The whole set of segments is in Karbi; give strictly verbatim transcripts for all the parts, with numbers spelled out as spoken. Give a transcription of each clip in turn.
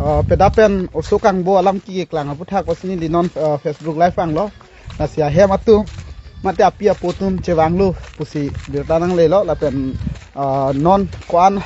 Uh, peda pen oso kangbo alam keklang aphuthak pusi neli non, uh, Facebook Live vanglo. Lasi ahem atum mate api apo atum chevanglo pusi birta nanglelo lapen, uh, non ko-an,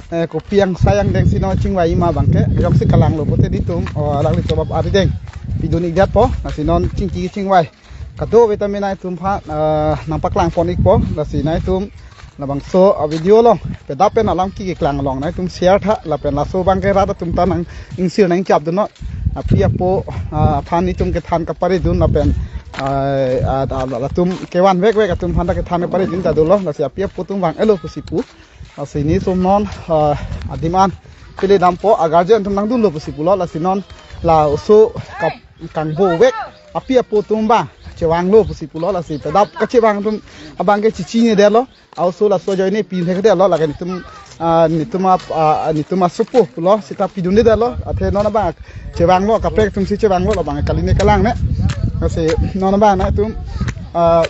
eh, kopi angsai angdeng si non chingvai ma abangke jongsi kalanglo pote nelitum, uh, alanglitum arideng pidun-ikdet po. Lasi non chingki chingvai kadokave tame nangtum aphan, ah, nangpaklang pon-ikpo. Lasi nangtum labangso a-video along peda pen alam keklang along nangtum share tha lapen laso abangke rat atum ta nang-ingsir nangchapdun non. Api apo, ah, aphan nelitum kethan kaparidun lapen, ah, ah, ah, latum kevan vekvek atum aphan ta kethan kaparidun ta dolo. Lasi api apo atum vang-etlo pusi pu. Lasi nelitum non, ah, adim an pele dampo, a-guardian atum nangdunlo pusi pulo. Lasi non la oso kap-, kangbo vek api apo atum abang chevanglo pusi pulo. Lasi peda kachevang atum abangke chechinine detlo. A-oso laso ajoine pin thekdetlo, lake nelitum, ah, nelitum ap-, ah, nelitum asopo pulo seta pidunde detlo. Athe non abang chevanglo, kaprek atum si chevanglo, labang kali ne kalang ne. Lasi non abang nangtum, ah,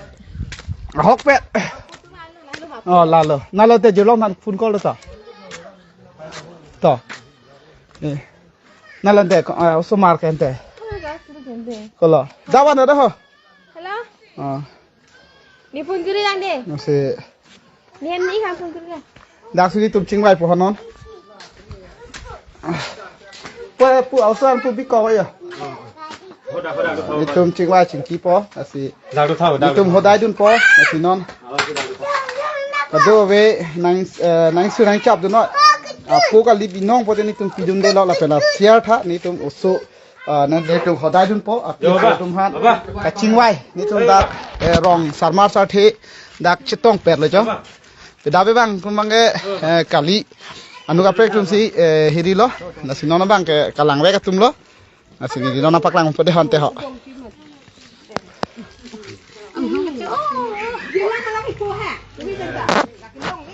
ahokpet. Oh, lalo. Nalo te jirlong nang phone call ta. To. Eh. Nalo te, ko-, ah, osomar ke ante. Kolo. Dawan ada ho. Hello? Ah. Ne phone kuri lang de. Masi. Ne ni kan phone kuri lang. Dak sini nelitum chingvaipo ho non. Pu, pu, a-oso an pu bikok ya. Nelitum chingvai chingkipo, lasi. Dak tu tha, dak tu nelitum tha. Hodai dunpo, lasi non. Kadokave nang, eh, nangsu nangchapdun non. Apo kali binong pote nelitum pidundelo lapen la share tha nelitum oso, ah, nang nelitum hodai dunpo, api Yo, apo ba. Atum aphan. Ba. Kachingvai, nelitum dak, eh, rong sarmar sarthe dak chetongpetlo jo. Ba. Peda pe abang kum abangke, eh, kali. Anut kaprek atum si, eh, hirilo. Lasi non abangke kalangvek atumlo. Lasi neli non nangpaklang po de ho ante ho.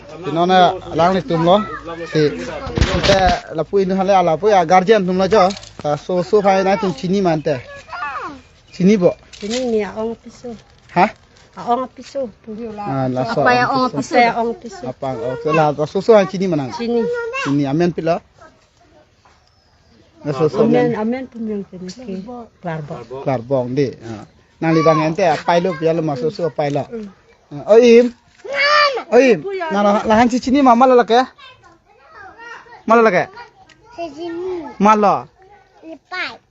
Lasi non alanglitumlo. Si, ante lapu inut hale lapu a-guardian atumlo jo. Ah, oso oso aphan nangtum chini ma ante. Chinipo. Chini ne a-ong apiso. Ha? A-ong apiso. Ah, laso Apa ya a-ong ong apiso. Apa ya ong apiso. Apa, oh, so la, laso oso aphan chini ma nang? Chini. Chini, amen pilo? Laso oso amen, amen. Amen pu amen ke ne ke. Klarbong. Klarbong de. Ah. Nangli abang ante apailo pu ya lo, laso oso apailo. Mm. Ah, o Im. O Im. Nang la-, la-an si chini ma, malo lake? Malo lake? Malo.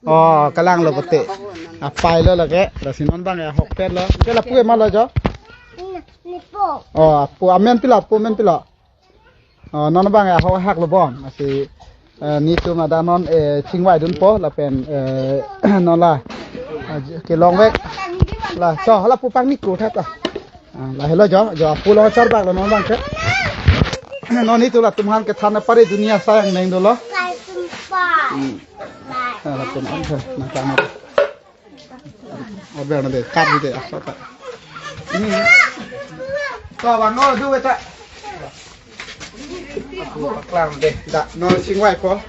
Oh, kalanglo pote. Apailo lake. Lasi non abang ahokpetlo. Ke lapu ke malo jo? Oh, apo amen pilo, apo amen pilo. Oh, non abang ahok haklo bon. Lasi, eh, nelitum ada non, eh, chingvai dunpo lapen, eh, non la, ah, kelongvek. La, so, la pu pangni ko tha ta. Ah, lahelo jo, jo apo lo charbaklo non abangke. Non nelitum latum aphan kethan paridun asai angdeng dolo. Hmm. Ah, latum an tha, nang tha, nang tha. Order na de, kar de, asal ta. Hmm. To abang, oh, duve ta. Paklang de, dak non chingvaipo.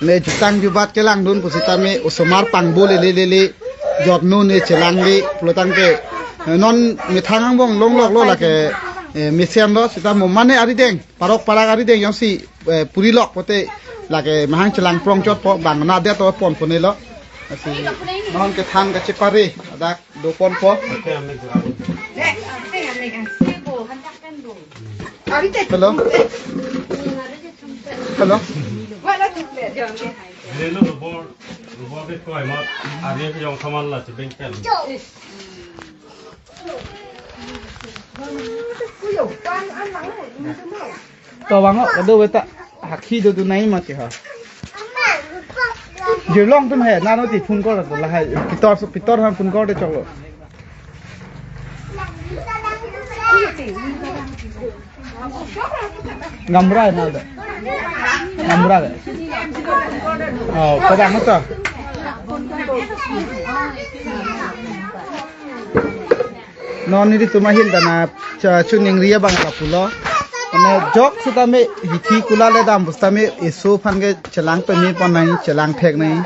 Ne jutang jubat kelangdun pusitame osomar pangbo lele lele. Jotnu ne chelangle pulo tangte. Non methang angbong longloklo lake, eh, mesenlo seta mo mane arideng. Parok parak arideng jongsi, eh, purilok pote lake mahang chelang prong chotpo, bang na det to ponpo nelo. Lasi non kethan kachepare adak doponpo. Hello. Hello. Hello, rubor, rubor ke koi mat, ari ke jong saman la chebeng pen. To abang, oh, kadokave ta hakhi dodun nai ma ke ha. Jirlong atum he, nano ti phone call to lahai. Pitor, pitor aphan phone call de choklo. Gamrai na de. Gamrai de. Oh, ko abang to. Non nelitum ahil ta na cha-, chuningri abang lapulo. Mane jok sitame hithi kula le dam pusitame eso aphan ke chelang peme pon nai, chelang thek nai.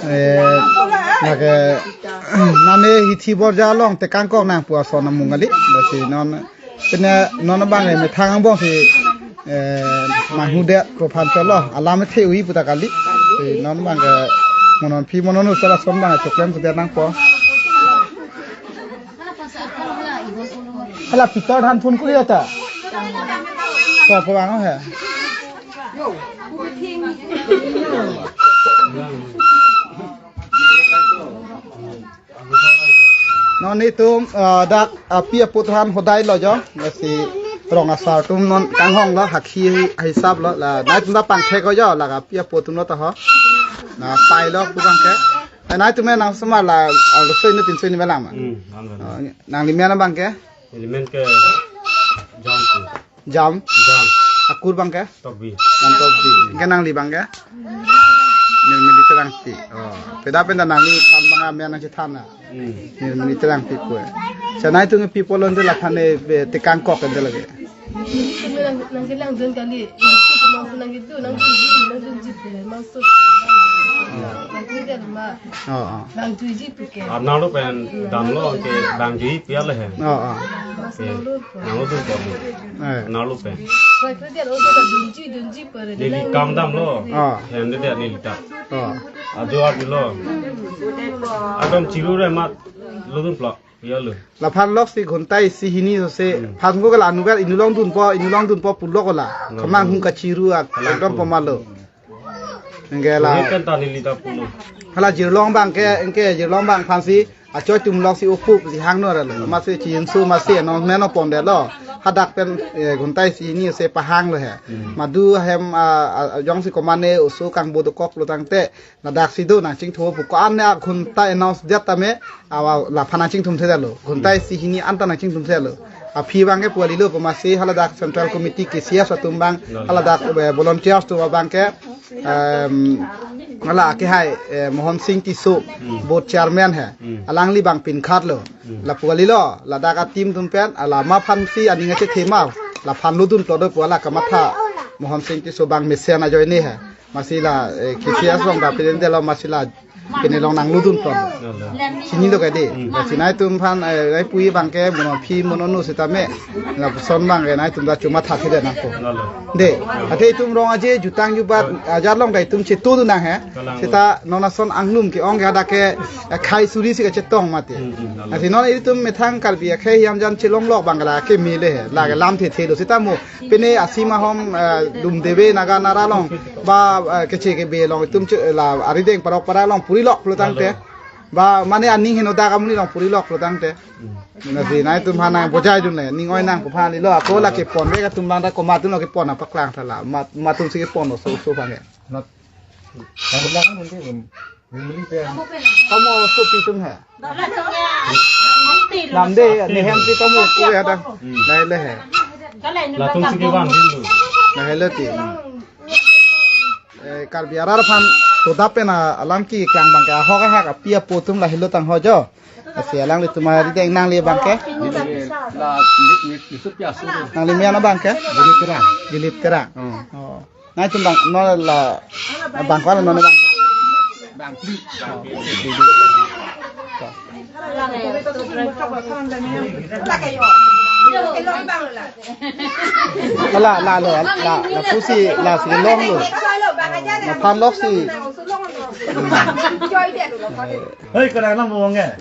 Eh, lake, nane hithi borja along tekang kok nang pu ason amung kali. Lasi non, pine non abang le methang angbong si Eh, manghudet aphan cholo, alam the ui puta kali. Eh, non abang ke, mo non aphi mo non o sala son abang choklem sudah nangpo. Hala Peter than phone kuri ata. Ko ko ang he. Non itum, ah, dak api apo than hodai lo jo. Lasi rong asar atum non kanghong lo, hakhi hisap lo, la nai atum ta pangthek ko jo, la api apo atum lo ta ho. Na pai lo pu abang ke. Eh, nai atum nang semar la, ah, lo soi ni pin soi ni melang ma. Hmm, nang, nang. Oh, nangli men abang ke? Neli men ke Jam. Jam. Jam. Akur abang ke? Tokbi. Jam Tokbi. Ke nangli abang ke? Nirmili Terangpi. Oh. Peda peda nangli tan abang amen nangchethan na. Hmm. Nirmili Terangpi pu. Sa nai atum pi pulo ante laphan e, be, tekang kok ante lagi. Nang, nang kelang jen kali. Nang nang nang nang Oh, oh. Bang juiji pu ke. Arnam lo pen damlo ke bang juiji pu ya le he. Oh, oh. Mas Ke, nang lo pu. Nang lo dun ko. Eh. Arnam lo pen. Koi koi dia lo ta dunji dunji pu re. Neli kam damlo. Oh. Hem de dia neli ta. Oh. Ajo ar lo. Adam chiru re mat lo dun plak. Ya lo. Laphan lok si ghonta isi hini so se Hmm. phan ko kala anugar inulong dunpo, inulong dunpo pulo kola. Hmm. Kemang hung kachiru ak Hala ekdom ko. Pamalo. Nengke la. Ini kan tani lita pulo. Hala jirlong abang ke, engke jirlong abang aphan si, achoi atum lok si upup si hang no ralo. Masi chinsu masi no neno ponde lo. Hadak pen, eh, ghonta isi hini se pahang lo he. Hmm. Madu hem, ah, ah, jongsi komane oso kangbo dokok lo tangte. Ladak si do nangchingthum pu ko-an ne ghonta announce det tame, awa laphan nangchingthum thedetlo. Ghonta isi hini anta nangchingthum thedetlo. Aphi abang ke puali lo pemasi haladak Central Committee K C S atum abang, haladak, eh, volunteers atum abang ke, em, hala ke hai, eh, Mohan Singh Tisso, Hmm. board chairman he. Hmm. Alangli abang pinkhat lo. Hmm. La puali lo, ladak a-team atum pen, ala ma aphan si aning achethe ma, laphan lo dunplo do pu ala kamatha, Mohan Singh Tisso abang mesen ajoine he. Masi la, eh, K C S along ta pidin de lo masi la pine along nang lo dunpon. Lalo. Chini lo ka de. Hmm. Masi nai atum aphan, eh, nai pui abang ke mo non aphi mo non o sitame. Lapuson abang ke nai atum ta chuma thathi de nangpo. Lalo. De, athe itum rong aje jutang jubat ajar along ta itum chetu dun nang he. Kalang. Sita non ason anglum ke-ong ke hadak ke, eh, khai suri si kachetong mati. Hmm, hmm, lalo. Masi non itum methang Karbi akhei hiam jan chelong lok abang ke la keme le he. La ke lamthe the lo sita mo. Pine asim ahom, eh, Lumdebe Naga Nara along ba, eh, keche kebe along itum che-, la arideng parok para along puri lok pulo tangte. Ba mane aning henodak amonit along puri lok pulo tangte. Hmm. Mane si nai atum aphan nang bojai dun le, ning oi nang pu aphan lo, ako la kepon ke atum abang ta komat atum lo kepon apaklang tha la, mat, mat atum si kepon lo so, so abang ke. Not. Kamu belakang nanti, Bun. Bun beli pe. Kamu supi atum he. Lamde, nehem si kamu kue ada. Hmm. Nai le he. Latum si kevan hindu. Nai le ti. Eh, Karbi arat aphan to dap pen alam keklang abang ke ahok ahak api apo atum lahelo tang ho jo. Lasi alanglitum arideng nangli abang ke. La, ni, ni, ni, supi asu. Nangli men abang ke? Dilip Terang. Dilip Terang. Hmm. Oh. Nai atum abang, non la, abang ko la non abang. Bang pli. La, la, lo, la, la, pusi, la si long lo. La phan lok si. Hei, kadang nang bawang ya?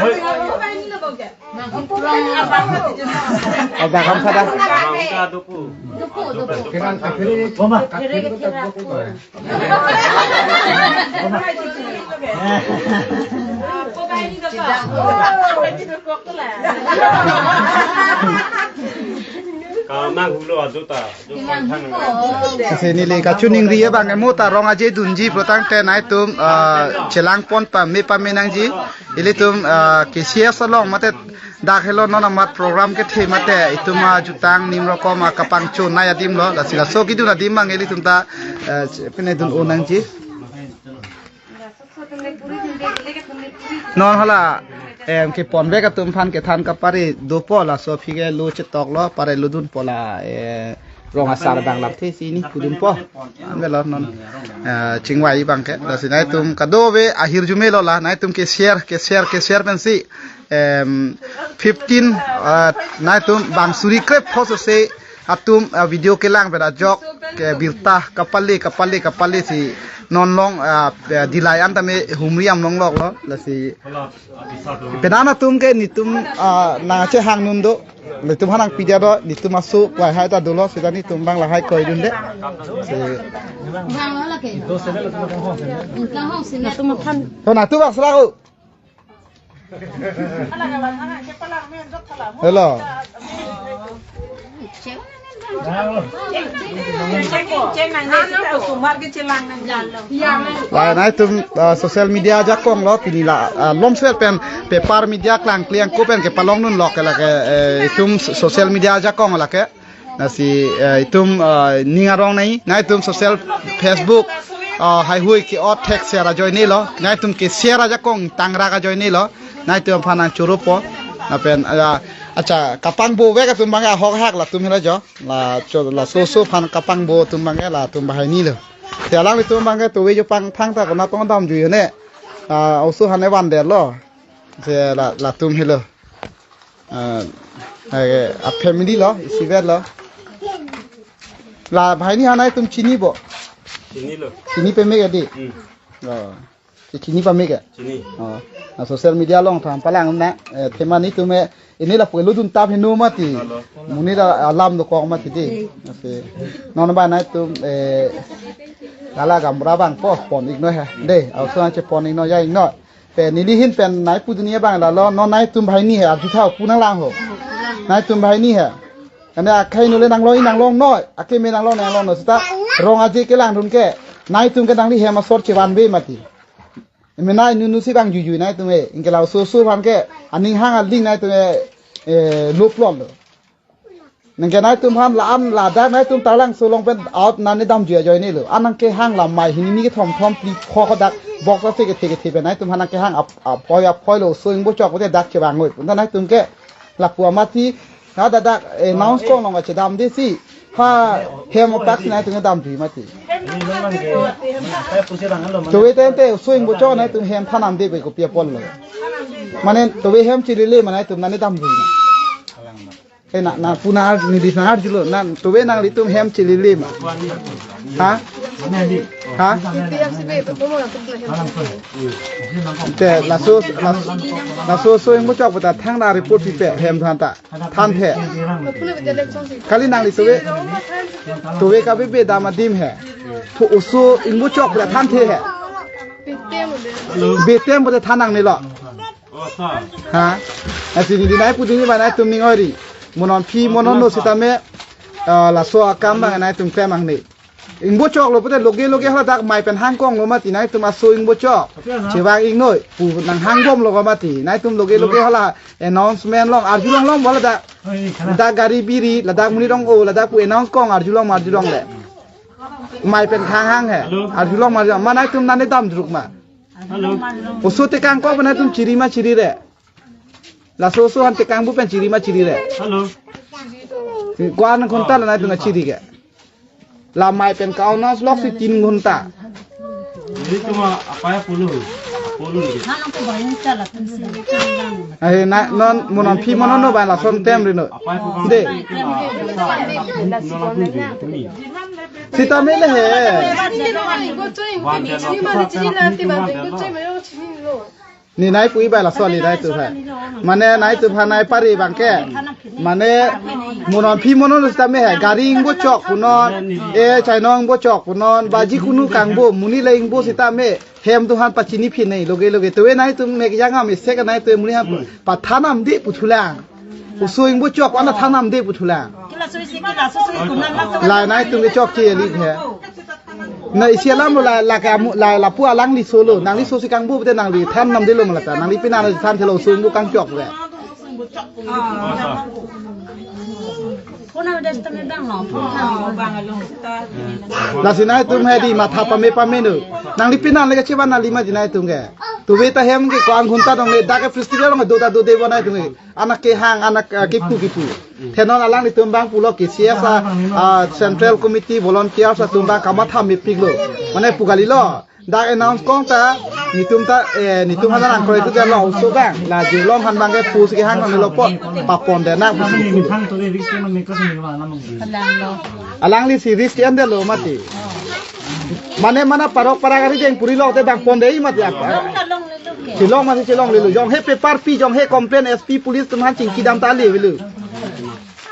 Hei. Ada kam sada. Mama. Kamang hulo ajuta. Kasi neli kachiningri abang ke mo ta rong aje dunji pulo tangte nai atum, ah, chelang pon pame pame nangji. Ilitum, ah, K C S along mate dak helo non amat program kethe mate itum ajutang nim rokom akapangchon nai adim lo. Lasi laso kedun adim abang ilitum ta, ah, pine dun-o nangji. Non hala, em, kepon bek atum aphan kethan kapare dopo laso aphi ke lo chetok lo pare lo dunpo la, eh, rong asar abang lamthe si ni kudunpo. An velo non, eh, chingvai abang ke. Lasi nai atum kadokave ahirjume lo la, nai atum ke share, ke share, ke share pensi. em, fifteen, ah, nangtum bang suri krep pho sose atum, ah, video kelang pen ajok ke birta kapale, kapale, kapale si non along, ah, eh, Dillai an tame humri am longlok lo, lasi. Penang atum ke netum, ah, nangchehang nun do. Netum hanang pija do, netum aso kwai hai ta dolo, seta netum bang lahai koi dun de. Si. Bang lo lake. Netum aphan. To nangtum bang selaku. Hello. La, nangtum, ah, social media ajakong lo, pini la, ah, lomsel pen, paper media klang kliang ko pen kepalong nun lok ke lake, eh, itum social media ajakong lake. Lasi, eh, itum, eh, ning arong nai, nangtum social Facebook, eh, haihui ke-ot thek share ajoine lo, nangtum ke share ajakong tangrak ajoine lo, nangtum aphan nangchoro po, lapen, eh, acha, kapangbo vek atum bang ahok hak latum helo jo, la cho, laso oso aphan kapangbo atum bang latum banghini lo. Te alanglitum bang tove jo pangthang ta konat tong damjui ne, ah, oso aphan ne van der lo, te la, latum helo. Ah, eh, a family lo, isivet lo. La banghini aphan nangtum chini bo? Chini lo. Chini pame ke dei? Hmm. Oh. Si chini pame ke? Chini. Oh. Na social media along than palang na, eh, thema netum, eh, pini lapu lodun tap heno mati. Halo. Monit alam dokok mati dei. Lasi. Non ba nangtum, eh, la la gaonbura bang po pon iknon he. Dei, aso nangchepon iknon ya iknon. Pen neli ahin pen nangpu dunji abang lalo, non nangtum banghini he, arju tha pu nanglang ho. Nangtum banghini he. Ane akhai nule nanglong, nanglong noi, akeme nanglong, nanglong noi. Seta rong aje kelang dun ke, nangtum ke nangli hem asor chevanve mati. Eme nang nunu si bang juijui nangtum e, anke laso oso aphan ke, aning hang aling nangtum e, eh, loplot lo. Nangke nangtum aphan la-an ladak nangtum Taralangso along pen out nangdamjui ajoine lo. An nangkehang la mai hini ni kethom thom phli pho dak box ase kethe kethe pen nangtum aphan nangkehang ap-, aphoi aphoi lo, oso ingbo chok pute dak chevang noi. Punta nangtum ke lapu amat si ha dak dak announce kong along chedamde si. Ha hem apak si nangtum damjui mati. Tove tente oso ingbo chok nangtum hem than namde pe kopi apot lo. Mane tove hem chelele ma nangtum nangdamjui ma. Eh, na, na, pu nang, neli nang arjulo, na, tove nanglitum hem chelele ma. Ha? Ha? Te, laso, laso, laso oso ingbo chok puta thang na report pipe, hem than ta, thanthe. Kali nangli tove, tove kave be dam adim he. Pu oso ingbo chok puta thanthe he. Betem puta than nangne lo. Ha? Lasi neli nangpu dunji abang nangtum ning oi ri. Mo non phi mo non no sitame, ah, laso akam abang nangtum klem nangne. Ingbo chok lo pute loge loge hala dak mai pen hangkong lo mati nangtum aso ingbo chok. Chevang iknoi pu nanghang bom lo mati. Nangtum loge loge hala announcement along arjulong long bola dak. Dak gari biri, ladak monit ong-o, ladak pu announce kong arjulong arjulong le. Mai pen hanghang he. Arjulong arjulong. Ma nangtum nangdamjui ma. Halo. Oso tekang ko pu nangtum chiri ma chirire. Laso oso aphan tekang pu pen chiri ma chirire. Halo. Ko-an ghonta la nangtum chiri ke. La mai pen ka-announce lok si tin ghonta. Netum apei apolo. Apolo ni. Ai na non mo non phi mo non no ba lason tem ri no. Apei apolo. De. Sitame le he. Ni nangpu abang laso le nangtum he. Mane nangtum aphan nangpari abang ke. Mane mo non phi mo non sitame he. Gari ingbo chok punon. E chainong ingbo chok punon. Ba jikunu kangbo. Monit le ingbo sitame. Hem atum aphan pachini phin nai loge loge. Tove nangtum mek jangam isek nangtum monit aphan pathan namde puthulang. Oso ingbo chok ana than namde puthulang. La nangtum ke chokche eli he. Na isi alam lo la, la ke amu, la, lapu alangli solo. Nangli so si kangbo pute nangli than namde lo ma la ta. Nangli pini nang thanthelo oso ingbo kangchok le. Lasi nangtum he dei matha pame pame no. Nangli pini nang le kachevan nangli ma dei nangtum ke. Tove ta hem ke ko-an ghonta dong le dak ke festival dong do ta dode bo nangtum ke. Anak kehang, anak, eh, kipu kipu. Te non alanglitum abang pulo ke C S A, ah, Central Committee volunteers atum abang kamatha mepik lo. Mane pu kali lo. Dak announce kong ta, netum ta, eh, netum aphan nangkroi tu ke lo uso bang. La jirlong aphan bang ke pusi kehang nang lo po, papon de nang pusi. Alangli si risk en de lo mati. Mane mana parok parak ari jeng puri lo te bang pon de mati apa. Chilong mati chilong lilo. Jong he paper pi jong he complain S P police atum aphan chingki dam ta ali velo.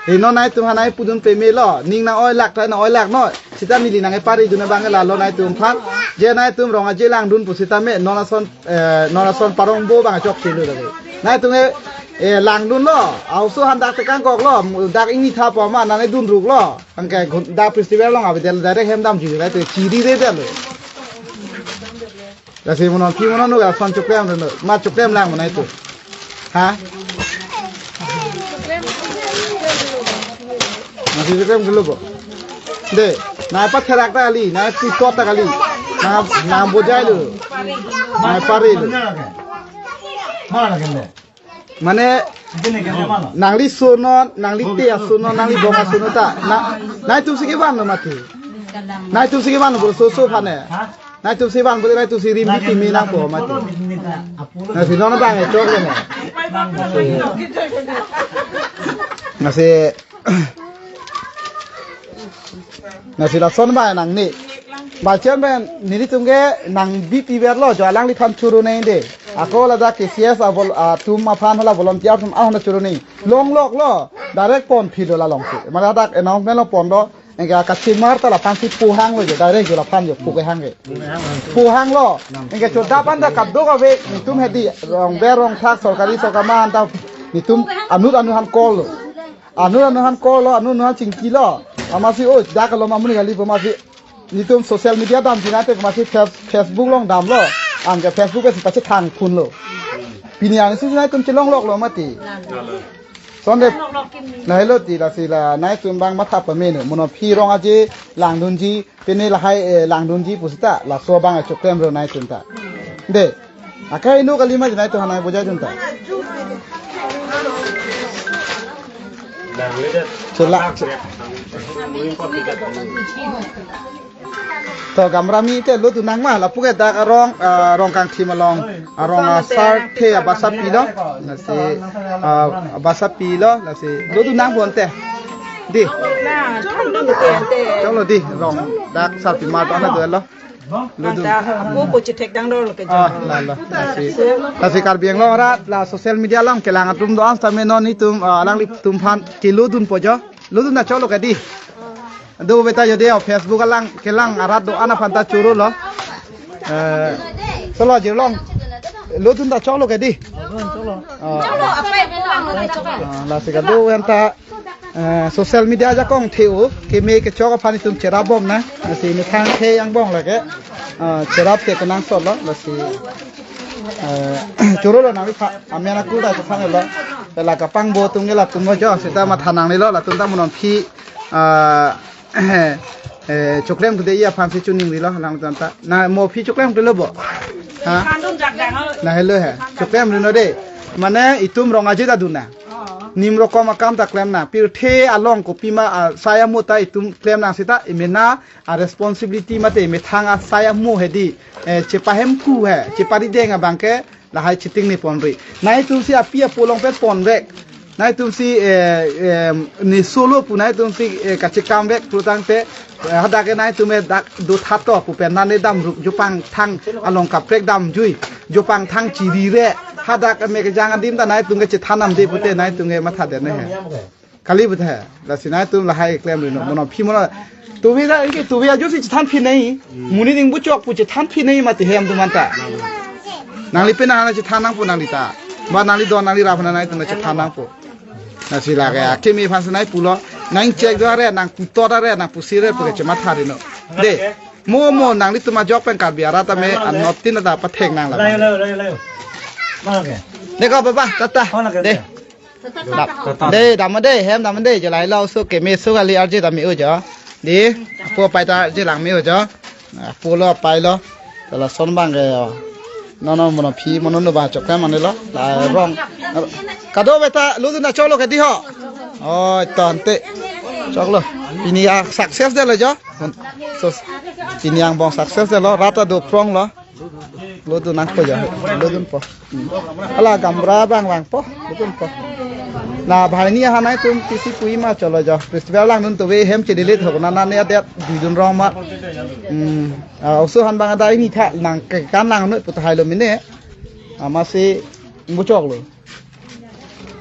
He non nangtum aphan nangpudun peme lo. Ning nang-oi lak ta nang-oi lak noi. Sita neli nangpari dun abang la lo nangtum aphan. Je nangtum rong aje langdun pusitame non ason, eh, non ason parong bo bang chokche lo lagi. Nangtum e, eh, langdun lo. Auso aphan dak tekang kok lo. Dak ingni tha po ma nang dun ruk lo. Anke gun-, dak festival along avedetlo direct hem damji nangtum chiri de de lo. Lasi monon pi monon nu ga son choklem reno. Ma choklem lang mo nangtum. Ha? Masih choklem dulu po. De, nangpatherak ta kali, nangpikot ta kali. Nang, nangbojai lo. Nangpari lo. Mana lagi? Mana lagi, de? Mane, nangli sono, nangli te asono, nangli bong asono ta. Na, nangtum si kevan lo mati. Nangtum si kevan lo so so aphan ne. Nangtum si van bole nangtum si rim di timi nangpo mati. Lasi non bang e chok le ne. Lasi, lasi lason bang nang ni. Bachan bang nelitum ke nang B P ver lo jo alangliphan choro ne de. Ako ladak K C S avol atum aphan hala volunteer atum ahon choro ne. Longlok lo. Direct pon philo la long si. Mane dak announcement lo pon lo. Anke kachimar ta laphan si pu hang lo je, direct jo laphan jo pu ke hang ke. Pu hang lo. Anke chodap an ta kadokave netum hedi rong ber rong thak sorkari sorkar ma an ta netum anut anut aphan call lo. Anut anut aphan call lo, anut anut aphan chingki lo. Amatsi o dak lo ma amonit kali pu amatsi netum social media damji nangte amatsi Face-, Facebook along damlo. Anke Facebook ke si pachethang phun lo. Pini an si nangtum chelonglok lo mati. Sonde. Lahelo ti lasi la nangtum bang matha pame no. Monon aphi rong aje langdunji, pine lahai, eh, langdunji pusita. Laso bang achoklem ro nangtum ta. De. Akai no kali ma nangtum aphan nangbojaidun ta. Chelak. To gamra mi te lo tu nang ma lapu ke dak arong, ah, Rongkangthim along, arong asar the abasa pilo, lasi, ah, abasa pilo, lasi lo tu nang bon te. Di. Na, thang dong te te. Cholo di, rong dak sarpi mar ta na do lo. Lo tu. Anta apo po chethek dang dor ke. Ah, la la. Lasi, lasi Karbi Anglong arat la social media along kelang atum do-an sitame non netum, ah, alanglitum aphan kelodun po jo. Lodun ta cholo ke di. Do beta jodi a Facebook alang kelang arat do-an aphan ta choro lo. Eh, cholo jirlong. Lodun ta cholo ke di. Oh. Ah, lasi kado anta, eh, social media ajakong the-o keme kechok aphan netum cherap bom nang. Lasi methang the angbong lake. Ah, cherap te kenangsot lo lasi. Eh, choro lo nang ri pha. Amen aku ta chephan lo. Pela kapangbo atum ke latum lo jo sita matha nangne lo latum ta monon aphi ah, eh, choklem kude iya aphan si chuning rilo lang tanta. Na mo aphi choklem kude lo bo. Ha? Lahelo he. Choklem rino de. Mane itum rong aje ta dun nang. Nim rokom akam ta klem nang. Pirthe along kopima, ah, asai amo ta itum klem nang sita imena a responsibility mate methang asai amo hedi. Eh, chepahemku he. Cheparideng abang ke lahai chiting ni ponri. Nangtum si api apo along pen ponvek. Nangtum si, eh, eh, ne solo pu nangtum si, eh, kachekam vek pu tangte, eh, hadak ke nangtum e dak do thato pu pen nane dam ruk jopang thang along kaprek damjui. Jopang thang chiri re. Hadak me kejang adim ta nangtum ke chethan nam de pute nangtum ke matha de ne he. Kali butha, lasi nangtum lahai klem rino, monon aphi monon. Tuvi da, inke tuvi ajo si chethan phi nai. Muni ding buchok pu chethan phi nai mati hem tu manta. Nangli pena hana chethan nangpo nangli ta. Ba nangli don nangli rap nangtum chethan nangpo. Lasi lake, akimi aphan si nangpulo. Nang chek do are, nang puto are, nang pusi re, pu ke chematha rino. De, mo mo nanglitum ajok pen Karbi arat tame, an not tin ta pathek nang la. Layo, layo, layo, layo. Mana ke? De ko baba, tata. Mana ke? De. Dam, de, dam de, hem dam de, jalai lo so keme so kali arje dam mi ujo. Di, apo apai ta arje lang mi ujo. Apo lo apai lo. Tala son bang ke. No, no, monon aphi, monon no ba chok kan mane lo. La rong. Kado beta, lodun ta cholo ke di ho. Oh, tante. Choklo. Pini a success detlo jo. So, pini angbong success detlo. Rat ta do prong lo. Lo dun nangpo jo. Lo dunpo. Hmm. Ala gamra bang bang po. Lo dunpo. Na banghini ahan nangtum pisi pui ma cholo jo. Festival langdun to ve hem chedili thok na na ne adet didun rong ma. Hmm. Ah, oso han bang ada ini tha nang ke kan lang noi puta hailo mene. Amatsi muchoklo.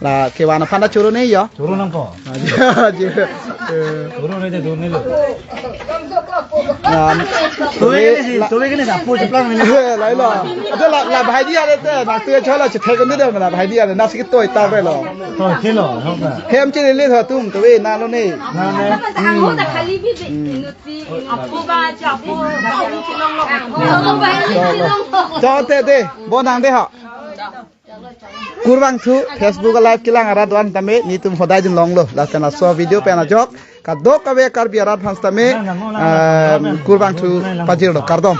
La kevan aphan ta choro ne jo. Choro nangpo. Ah, ji, ji. Eh. Choro ne de dun ne lo. Na, Tove ke ni si, la, tove ke ni si, apo cheplang ni. Eh, lailo. Ate la, la bhai di ale te, na tu chola chethek ni de la bhai di ale, na si toi ta re lo. To chelo, ho ka. Hem chele le tho tum, tove na lo ne. Na ne. Hmm. Hmm. To te de, bonang de ha. Kurvangthu Facebook live kelang arat do-an tame netum hodai dun longlo. Lason laso video pen ajok kadokave Karbi arat aphan tame, eh, kurvangthu pajirlo, kardom.